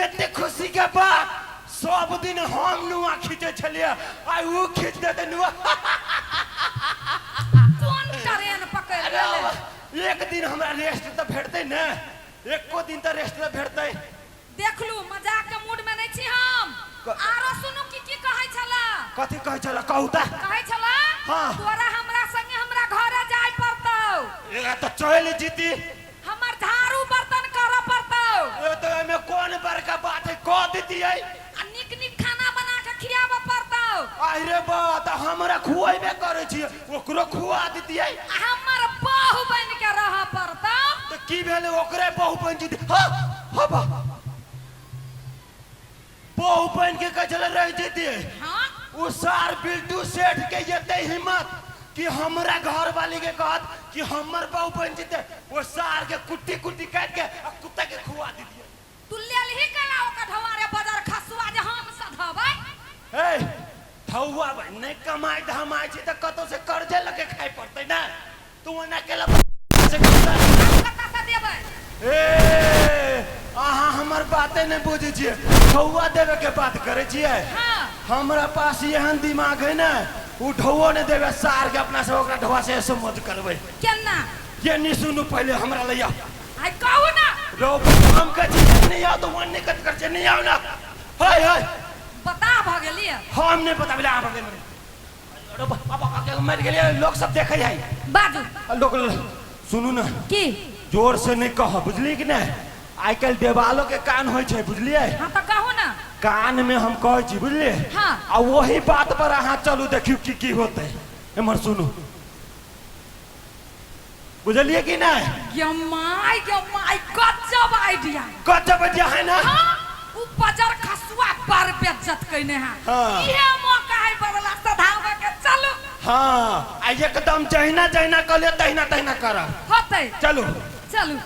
कते खुशी के बात सब दिन हम नुआ खींचे छलियै आइ ऊ खींच देते नुआ। कोन ट्रेन पकड़ अरे लेले? एक दिन हमरा रेस्ट तऽ भेटतै ने, एको दिन तऽ रेस्ट तऽ भेटतै। देखलू, मजाक के मूड में नहीं छी हम। आरो सुनू की की कहै छला। कथी कहै छला कहू तऽ। कहै छला हाँ। तोरा हमरा संगे हमरा घरे जाय पड़तौ। ए तऽ चलि जीती। हमर झाड़ू बर्तन करऽ पड़तौ। ए तऽ एहिमे कोन बड़का बात है, कऽ दितियै। आ नीक नीक खाना बना के खियाबऽ पड़तौ। अरे बा तऽ हमरा खुएबे करै छियै, ओकरो खुआ दितियै। आ हमर बहु बनि के रहऽ पड़तौ। तऽ की भेलै, ओकरे बहु बनि जेतै। हाँ हाँ बा बहु बनि के कहै छलै रहि जेतियै। हाँ। ओ सार बिल्टू सेठ के एते हिम्मत कि हमरा घर वाली के कहत कि हमर बहु बनि जेतै। ओ सार के कुट्टी कुट्टी काटि के आ कुत्ता के खुआ दितियै। तू लेलही केला ओकर ढवारे बदर खसुआ जे हम सधबै? हे ठौआ भाई, नहि कमाइ धमाइ छी तऽ कतौ से कर्जे लऽ के खाइ पड़तै ने। तू ओना केला से कर्जा हम कतऽ से देबै? ए अहाँ हमर बाते नहि बुझै छियै, ठौआ देवे के बात करै छियै। हाँ। हमरा पास एहन दिमाग है ने, उ ढौओ नहि देवे सार के, अपना से ओकरा ढौआ से समझ करबै। केना? ये नहीं सुनू, पहले हमरा लैया। आइ कहू ना। रो हम कहै छी नहीं आओ तो वन नहीं कत कर नहीं आओ ना। हाय हाय बता भ गेलियै। हम नहीं पता भेलै अहाँ गेल। रो बाबा के मरि गेलियै, लोग सब देखै है। बाजू। आ लोग सुनू ना। की? जोर से नहीं कह, बुझलियै कि नहीं? आइ काल्हि देवालो के कान होइ छै, बुझलियै? हाँ तऽ कहू ना। कान में हम कहै छी, बुझलियै? हाँ। आ वही बात पर अहाँ चलू, देखियौ की की होतै। एम्हर सुनू, बुझलियै कि नहीं? गे my गे my, गजब आइडिया। गजब आइडिया है ना? हाँ, उ बजर खसुआ पर बेइज्जत कइने है। हाँ। इहे मौका है बदला सधावे के, चलू। हाँ, आ एकदम जहिना जहिना कहलियै तहिना तहिना करब। होतै। चलू। चलू।